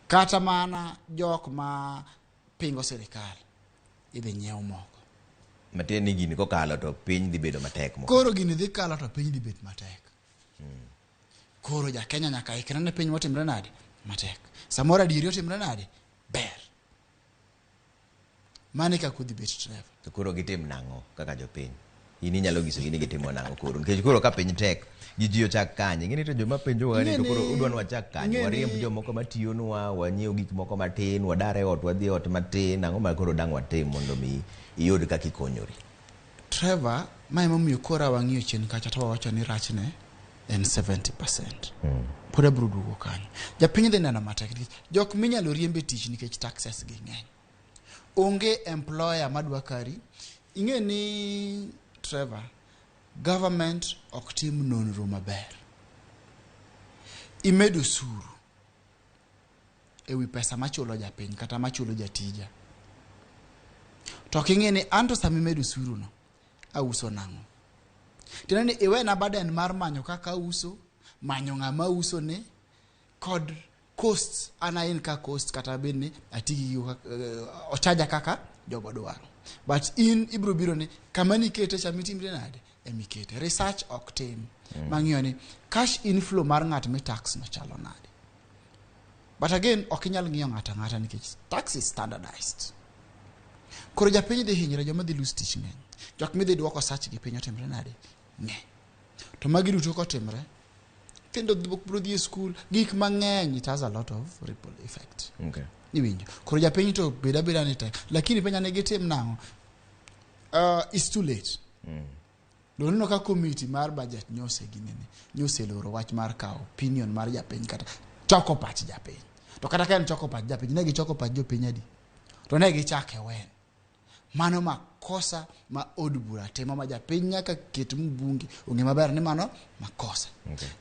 Kata mana jok ma pingo sirikal idhi nyiew moko. Matiende ni gini kokalo to piny dhi bedo matek moko. Koro gini dhi kalo to piny dhi bet matek. Koro ja Kenya nyaka ikre ne piny motimre nade? Matek. Samoro adieri otimre nade? Ber. Mano e kaka odhi bet, Trevor. To koro gitim nang'o kaka jopiny? In inyalo nyisogi ni gitimo nang'o koro? Nikech koro ka piny tek, gi ji ochak kanye? Ing'e ni to joma penjowa ni to koro udwa ni wachak kanye? Wariemb jomoko matiyonwa, wanyiew gik moko matin, wadar e ot wadhi e ot matin, ang'o ma koro dang' watim mondo mi iyud kaka ikonyori? Trevor, ma emomiyo koro wang'iyo chien kacha to wawacho ni rachne en 70%. Pod abiro duogo kanyo. Japiny dhi neno matek nikech jok minyalo riemb e tich nikech taxes gi ng'eny. Onge employer madwa kari. Ing'e ni, Trevor, government ok tim nonro maber. Imedo osuru ewi pesa machulo japiny kata machulo jatija. To ok ing'e ni anto sama imedo osuru no, auso nang'o? Tiende ni iwena burden mar manyo kaka auso, manyo ng'ama uso ne, kod costs an a incur cost kata bed ni ati gi gigo ochaja kaka jogo dwaro. But in ibiro biro ni kama nikete cha mitimre nade emikete. Research ok tim. Mang'iyo ni cash inflow mar ng'at mi tax no chalo nade. But again, ok inyal ng'iyo ng'ato ang'ata nikech tax is standardized. Koro japiny dhi hinyre, joma dhi lose tich ng'eny. Jok midhi duoko sach gi piny otimre nade? Ng'eny. To magi duto kotimre, nyithindo biro dhi e skul, gik mang'eny, it has a lot of ripple effect. Iwinjo. Koro japiny to bed abeda ni tek. Lakini penja ni gitim nang'o? It's too late. Doneno ka committee mar budget nyose ginene, nyoseloro wach mar kawo opinion mar japiny kata choko pach japiny. To kata ka en choko pach japiny, ne gichoko pach jopiny adi? To ne gichake wen. Mano makosa ma od bura timo ma japiny nyaka ket mbunge ong'e maber ni mano makosa.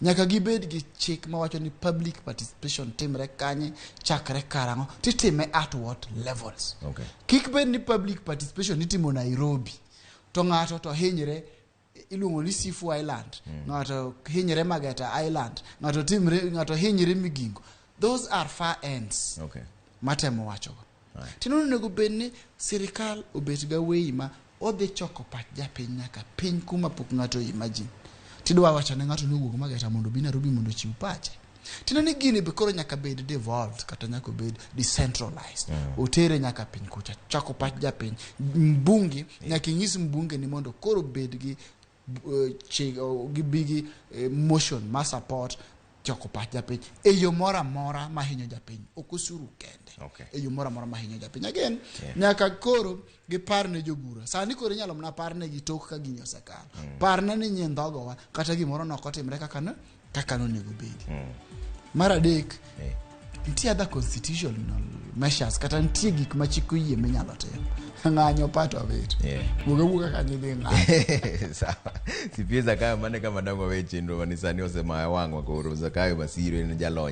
Nyaka gibed gi chik mawacho ni public participation timre kanye, chakre karang'o, titime at what levels. Kik bed ni public participation itimo Nairobi, to ng'ato to hinyre iluongo ni Sifu Island, ng'ato hinyre Mageta Island, ng'ato timre, ng'ato hinyre Migingo. Those are far ends matemo wachogo. Tino onego bed ni sirikal obet ga wei ma odhi choko pach japiny nyaka piny kuma pok ng'ato imagine. Tidwa wacho ne ng'ato ni owuog Mageta mondo obi Nairobi mondo ochiw pache. Tino ni gini be koro nyaka bed devolved kata nyaka obed decentralized. Otere nyaka piny kucha, choko pach japiny. Mbunge, nyaka inyis mbunge ni mondo koro bed gi gibi gi motion ma support choko pach japiny e yo moro amora mahinyo japiny, ok osuru kende. E yo moro amora mahinyo japiny. Again, nyaka koro gipar ne jobura. Sani koro inyalo mana par negi tok ka gini osekalo. Parna ni nyie ndhogowa kata gimoro nok otimre kaka ne kaka nonego bedi. Mar adek, nitie other constitutional measures kata nitie gik ma chik oyie minyalo timo. Ng'anyo part of it. Wuog awuoga kanyo idhi ng'anyo. Sawa. Sipie Zakayo mane kama dang' wawe chenro mani sani osemaya wang'wa koro. Zakayo Masiro en jalony.